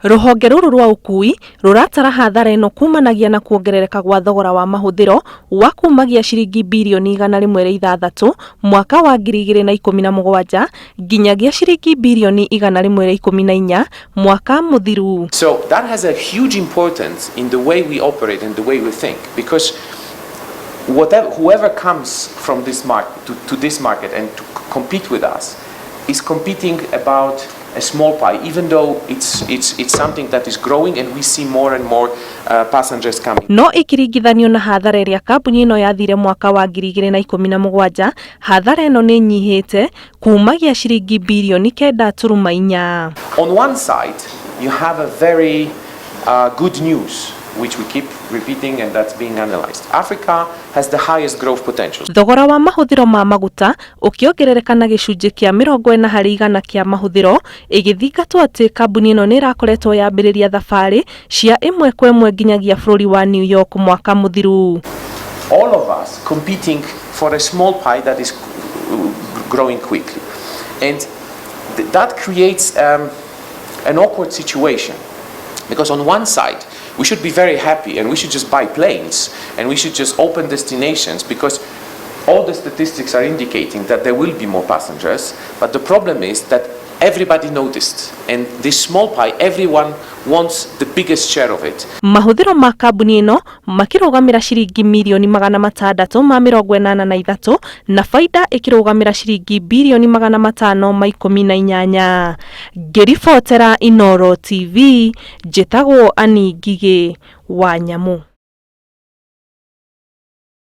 Rũhonge rũrũ rwa ũkui rũratara hathara ĩno kumanagia na kuongerereka gwa thogora wa mahũthĩro wa kumagia ciringi birioni 106 mwaka wa 2017 nginyagia ciringi birioni 114 mwaka mũthiru. So that has a huge importance in the way we operate and the way we think, because whoever comes from this market to this market and to compete with us is competing about a small pie, even though it's something that is growing and we see more and more passengers coming. No ĩkĩringithanio na hathara ĩrĩa kambuni ĩno yathire mwaka wa 2017, hathara ĩno nĩ ĩnyihĩte kumagia ciringi birioni 9.4. On one side, you have a very good news, which we keep repeating and that's being analyzed. Africa has the highest growth potential. Thogora wa mahũthĩro ma maguta ũkĩongerereka na gĩcunjĩ kĩa 40% kĩa mahũthĩro, ĩgĩthingatwo atĩ kambuni ĩno nĩ ĩrakoretwo yambĩrĩria thabarĩ cia ĩmwe kwa ĩmwe nginyagia bũrũri wa New York mwaka mũthiru. All of us competing for a small pie that is growing quickly. And that creates an awkward situation. Because on one side, we should be very happy and we should just buy planes and we should just open destinations because all the statistics are indicating that there will be more passengers. But the problem is that everybody noticed, and this small pie, everyone wants the biggest share of it. Mahũthĩro ma kambuni ĩno makĩrũgamĩra ciringi mirioni 683 na baida ĩkĩrũgamĩra ciringi birioni 518. Ngĩribotera Inooro TV, njĩtagwo Annie Ngigĩ wa Nyamu.